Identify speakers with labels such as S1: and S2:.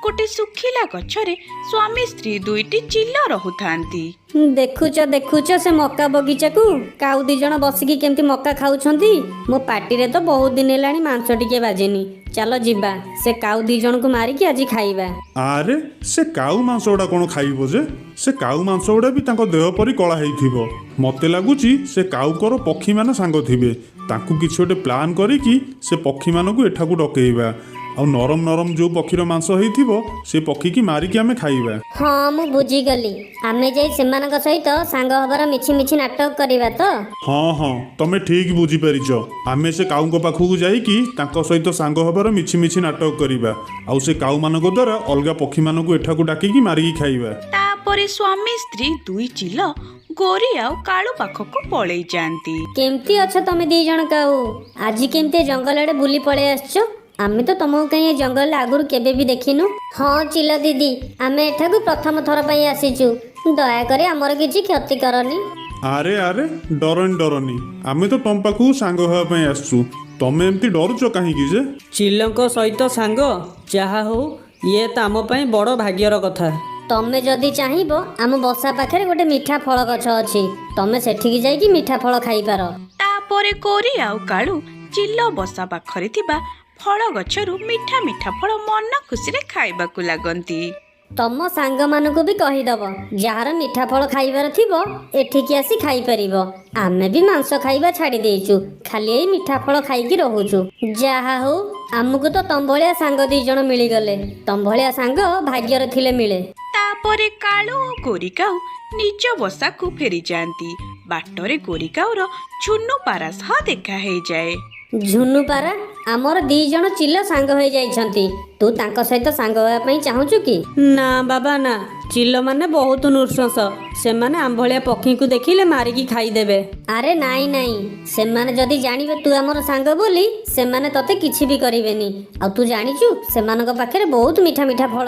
S1: ଗୋଟେ ଶୁଖିଲା ଗଛରେ ସ୍ୱାମୀ ସ୍ତ୍ରୀ ଦୁଇଟି ଚିଲ ରହୁଥାନ୍ତି।
S2: ଦେଖୁଛ ଦେଖୁଛ, ସେ ମକା ବଗିଚାକୁ କାଉ ଦି ଜଣ ବସିକି କେମିତି ମକା ଖାଉଛନ୍ତି। ମୋ ପାଟିରେ ତ ବହୁତ ଦିନ ହେଲାଣି ମାଂସ ଟିକେ ବାଜିନି। ଚାଲ ଯିବା, ସେ କାଉ ଦି ଜଣଙ୍କୁ ମାରିକି ଆଜି ଖାଇବା।
S3: ଆରେ, ସେ କାଉ ମାଂସ ଗୁଡ଼ା କ'ଣ ଖାଇବ ଯେ? ସେ କାଉ ମାଂସ ଗୁଡ଼ା ବି ତାଙ୍କ ଦେହ ପରି କଳା ହେଇଥିବ। ମତେ ଲାଗୁଛି ସେ କାଉଙ୍କର ପକ୍ଷୀମାନେ ସାଙ୍ଗ ଥିବେ। ତାଙ୍କୁ କିଛି ଗୋଟେ ପ୍ଲାନ୍ କରିକି ସେ ପକ୍ଷୀମାନଙ୍କୁ ଏଠାକୁ ଡକେଇବା, ଆଉ ନରମ ନରମ ଯେଉଁ ପକ୍ଷୀର ମାଂସ ହେଇଥିବ ସେ ପକ୍ଷୀକି ମାରିକି ଆମେ ଖାଇବା।
S4: ହଁ, ମୁଁ ବୁଝିଗଲି। ଆମେ ଯାଇ ସେମାନଙ୍କ ସହିତ ସାଙ୍ଗ ହବାର ମିଛି ମିଛି ନାଟକ କରିବା ତ?
S3: ହଁ ହଁ, ତମେ ଠିକ୍ ବୁଝିପାରିଛ। ଆମେ ସେ କାଉଙ୍କ ପାଖକୁ ଯାଇକି ତାଙ୍କ ସହିତ ସାଙ୍ଗ ହେବାର ମିଛି ମିଛି ନାଟକ କରିବା, ଆଉ ସେ କାଉମାନଙ୍କ ଦ୍ୱାରା ଅଲଗା ପକ୍ଷୀମାନଙ୍କୁ ଏଠାକୁ ଡାକିକି ମାରିକି ଖାଇବା।
S1: ତାପରେ ସ୍ୱାମୀ ସ୍ତ୍ରୀ ଦୁଇ ଚିଲ ଗୋରି ଆଉ କାଳୁ ପାଖକୁ ପଳେଇ ଯାଆନ୍ତି।
S2: କେମିତି ଅଛ ତମେ ଦି ଜଣ କାଉ? ଆଜି କେମିତି ଏ ଜଙ୍ଗଲ ଆଡ଼େ ବୁଲି ପଳେଇ ଆସିଛ? ଆମେ ତ ତମକୁ କାହିଁ ଏ ଜଙ୍ଗଲରେ ଆଗରୁ କେବେ ବି ଦେଖିନୁ।
S4: ହଁ ଚିଲ ଦିଦି, ଆମେ ଏଠାକୁ ପ୍ରଥମ ଥର ପାଇଁ ଆସିଛୁ। ଦୟାକରି ଆମର କିଛି କ୍ଷତି କରନି।
S3: ଆରେ ଆରେ, ଡରନି ଡରନି, ଆମେ ତ ତମ ପାଖକୁ ସାଙ୍ଗ ହେବା ପାଇଁ ଆସିଛୁ। ତମେ ଏମିତି ଡରୁଛ କାହିଁକି ଯେ?
S5: ଚିଲଙ୍କ ସହିତ ସାଙ୍ଗ, ଯାହା ହଉ ଇଏ ତ ଆମ ପାଇଁ ବଡ଼ ଭାଗ୍ୟର କଥା।
S4: ତମେ ଯଦି ଚାହିଁବ, ଆମ ବସା ପାଖରେ ଗୋଟେ ମିଠା ଫଳ ଗଛ ଅଛି। ତମେ ସେଠିକି ଯାଇକି ମିଠା ଫଳ ଖାଇପାର।
S1: ତାପରେ ଗୋରି ଆଉ କାଳୁ ଚିଲ ବସା ପାଖରେ ଥିବା ଫଳ ଗଛରୁ ମିଠା ମିଠା ଫଳ ମନ ଖୁସିରେ ଖାଇବାକୁ ଲାଗନ୍ତି।
S4: ତମ ସାଙ୍ଗମାନଙ୍କୁ ବି କହିଦବ, ଯାହାର ମିଠା ଫଳ ଖାଇବାର ଥିବ ଏଠିକି ଆସି ଖାଇପାରିବ। ଆମେ ବି ମାଂସ ଖାଇବା ଛାଡ଼ି ଦେଇଛୁ, ଖାଲି ଏଇ ମିଠା ଫଳ ଖାଇକି ରହୁଛୁ। ଯାହା ହଉ, ଆମକୁ ତ ତମ ଭଳିଆ ସାଙ୍ଗ ଦି ଜଣ ମିଳିଗଲେ। ତମ ଭଳିଆ ସାଙ୍ଗ ଭାଗ୍ୟରେ ଥିଲେ ମିଳେ।
S1: ତାପରେ କାଳୁ ଓ ଗୋରି କାଉ ନିଜ ବସାକୁ ଫେରିଯାଆନ୍ତି। ବାଟରେ ଗୋରି କାଉର ଝୁନୁ ପାରା ସହ ଦେଖା ହେଇଯାଏ।
S4: ଝୁନୁ ପାରା, ଆମର ଦି ଜଣ ଚିଲ ସାଙ୍ଗ ହେଇଯାଇଛନ୍ତି। ତୁ ତାଙ୍କ ସହିତ ସାଙ୍ଗ ହେବା ପାଇଁ ଚାହୁଁଛୁ କି?
S5: ନା ବାବା ନା, ଚିଲମାନେ ବହୁତ ନୃଶଂସ। ସେମାନେ ଆମ ଭଳିଆ ପକ୍ଷୀଙ୍କୁ ଦେଖିଲେ ମାରିକି ଖାଇଦେବେ।
S4: ଆରେ ନାଇଁ ନାଇଁ, ସେମାନେ ଯଦି ଜାଣିବେ ତୁ ଆମର ସାଙ୍ଗ ବୋଲି, ସେମାନେ ତତେ କିଛି ବି କରିବେନି। ଆଉ ତୁ ଜାଣିଛୁ, ସେମାନଙ୍କ ପାଖରେ ବହୁତ ମିଠା ମିଠା ଫଳ